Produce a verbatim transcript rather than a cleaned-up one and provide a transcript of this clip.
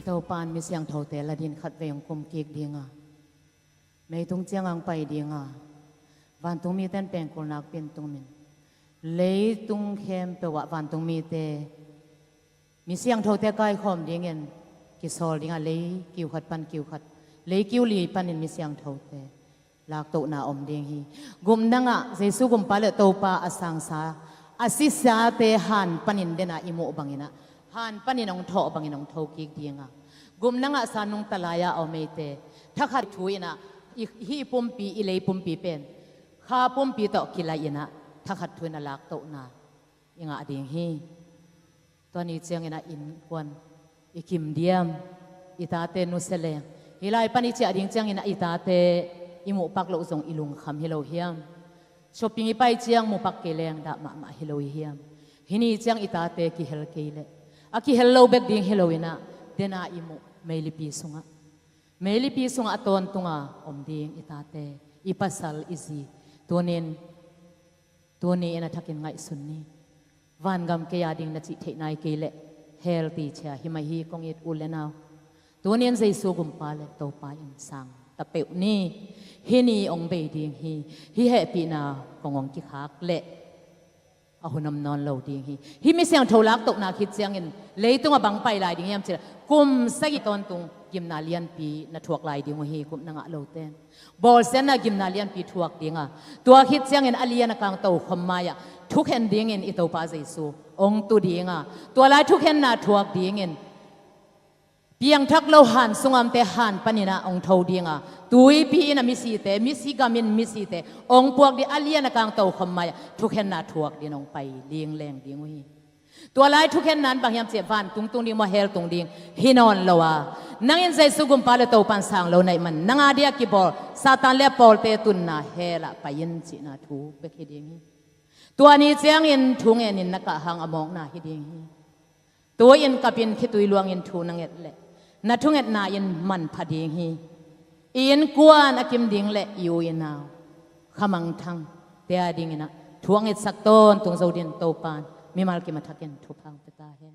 Topan mi siangthote la dingin khatvei hong kum kik dinga, meitung ciang hong pai dinga, vantung mite in pengkul nakpi-in tungin, leitung khempeuh ah vantung mite mi siangthote kaikhawm dingin kisawl dinga, lei kiu khat pan kiu khat, lei kiu li panin mi siangthote laktohna om ding hi. Gupna ngah, Jesu gumpa le Topa a sangsa, a sisate han panin dena i muh banginah, han panin hong thawh bangin hong thokik dinga, gupna ngahsa nungta lai-a a om eite thakhat thu inah, i, hih pumpi, i lei pumpi pen kha pumpi tawh kilai inah thakhat thu inah laktohna i ngah ding hi. Tua ni ciangin a innkuan i kim diam, i tate nusia leng, hih lai pan i ciah ding ciangin a i tate i muhpak loh zong i lungkham hi lo hiam? Shopping i pai ciang muhpak kei leng dah mahmah hi lo i hiam? Hih ni ciang i tate kihel kei leh, a kihel lo bek ding hi lo inah, dena i muh meilipi sungah, meilipi sungah a tawntunga om ding i tate, i pasal, i zi, tunin, tuni in a thakin ngaihsun ni. Vangam kei a ding na cih theih nai kei leh, hell tichia hi mai hi kong it u le nau. Tunin Jesu gumpa le Topa in sang ta peuh ni. Hih ni hong bei ding hi. Hih hehpihna kong hong kikhak leh a hun om nawn lo ding hi. Hih mi siangtho laktohna khit ciangin leitung a bang pai lai ding hiam cih leh, kum sagih tawntung gimna lianpi na thuak lai ding uh hi, gupna ngah lote in. Bawlsiatna gimna lianpi thuak dinga, tua khit ciangin a lian a kang tokhom mai-ah thukhen dingin i Topa Jesu hong tu dinga, tua lai thukhenna thuak dingin piangthak lo han sungamte han paninah hong tho dinga, tuipi in a misite, misi gam in misite hong puak ding, a lian a kang tokhom mai-ah thukhenna thuak dingin hong pai lingleng ding uh hi. Tua lai thukhenna in bang hiam cih leh, vantung tung ding maw, hell tung ding hi nawn lo a, nangin Jesu gumpa le Topa in sang lo na hih man, nang a dia kibawl Satan le a pawlte tunna hell ah pai in cihna thu bek hi ding hi. Tua ni ciangin thu ngenin na kah hang a mawkna hi ding hi. Tu-in kapin khitui luangin thu na nget leh, na thungetna in manpha ding hi. I innkuan a kim ding leh i u i nau khamangthangte a dinginah thu a ngetsak tawntung zo dingin Topan mimal kim a thakin thupha hong pia ta hen.